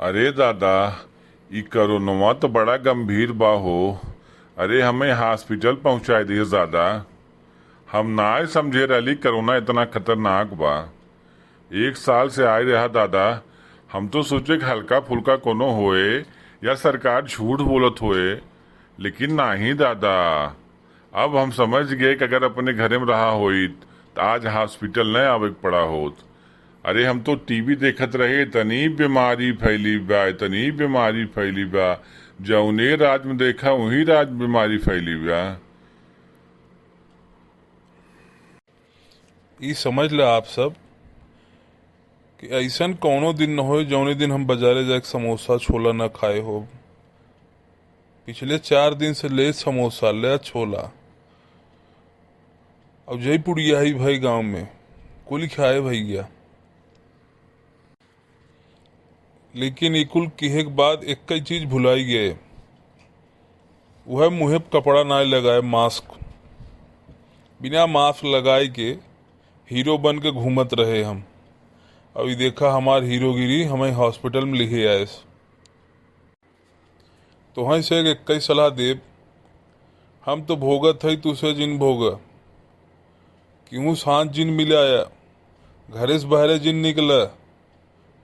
अरे दादा, इ करोनवा त बड़ा गंभीर बा हो। अरे हमें हॉस्पिटल पहुंचाई दिहस दादा। हम नाय समझे रहली करोना इतना खतरनाक बा। एक साल से आए रहा दादा। हम तो सोचे कि हल्का फुल्का कोनो होए या सरकार झूठ बोलत होए, लेकिन नाही दादा। अब हम समझ गए कि अगर अपने घरे में रहा होइत त आज हॉस्पिटल न आवे के पड़ा होत। अरे हम तो टीवी देखत रहे, इतनी बीमारी फैली बा, इतनी बीमारी फैली बा। जौने राज में देखा वही राज में बीमारी फैली बा। ई समझ ल आप सब कि अइसन कौनो दिन न होई जौने दिन हम बाजारे जाके समोसा छोला न खाए हो। पिछले 4 दिन से ले समोसा ले छोला अब जई पुड़िया ही भाई गांव में कुल खाए भैया। लेकिन ई कुल किहे के बाद एक ही चीज भुलाई गए, वह मुँहे पे कपड़ा ना लगाए, मास्क। बिना मास्क लगाए के हीरो बन के घूमत रहे हम। अब ई देखा हमार हीरोगिरी हमें हॉस्पिटल में लिखे आए। तो हई से एक ही सलाह देब, हम तो भोगत हई तुसे जिन भोग, क्यों साँझ जिन मिलाया, घरे से बहरे जिन निकल,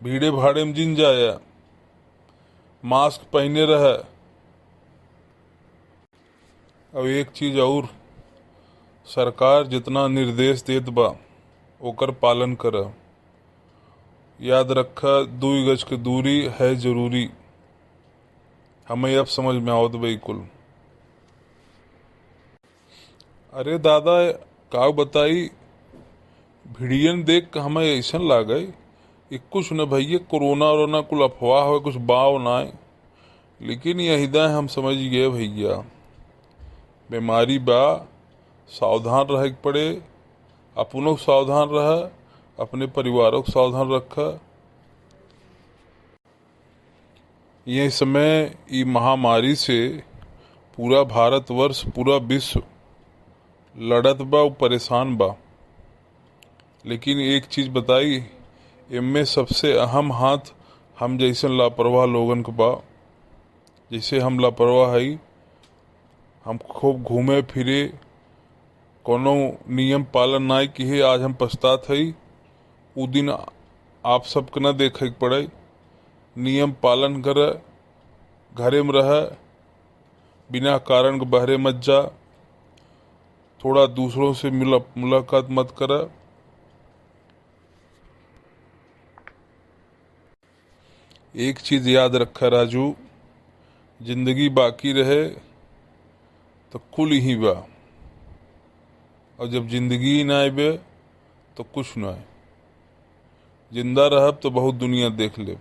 भीड़े भाड़े में जिन जाया, मास्क पहने रह। अब एक चीज और, सरकार जितना निर्देश देत बा ओकर पालन कर। याद रख, 2 गज के दूरी है जरूरी। हमें अब समझ में आवत बा कुल। अरे दादा का बताई, भिड़ियन देख के हमें ऐसा लागे कि कुछ न भैया कोरोना वोरोना कुल अफवाह हो, कुछ बाव ना है। लेकिन यही दा हम समझ गए भैया, बीमारी बा, सावधान रहे के पड़े। अपनों के सावधान रह, अपने परिवारों को सावधान रख। ये समय ई महामारी से पूरा भारतवर्ष, पूरा विश्व लड़त बा, परेशान बा। लेकिन एक चीज़ बताई, इनमें सबसे अहम हाथ हम जैसन लापरवाह लोगन के बा। जैसे हम लापरवाह हई, हम खूब घूमे फिरे, कोनो नियम पालन ना किए, आज हम पछतात हई। उ दिन आप सबके न देखे के पड़े। नियम पालन कर, घरे में रह, बिना कारण के बहरे मत जा, थोड़ा दूसरों से मुलाकात मत कर। एक चीज़ याद रखा राजू, जिंदगी बाकी रहे तो कुल ही बा, और जब जिंदगी ना आबे तो कुछ ना आए। जिंदा रहब तो बहुत दुनिया देख लेब।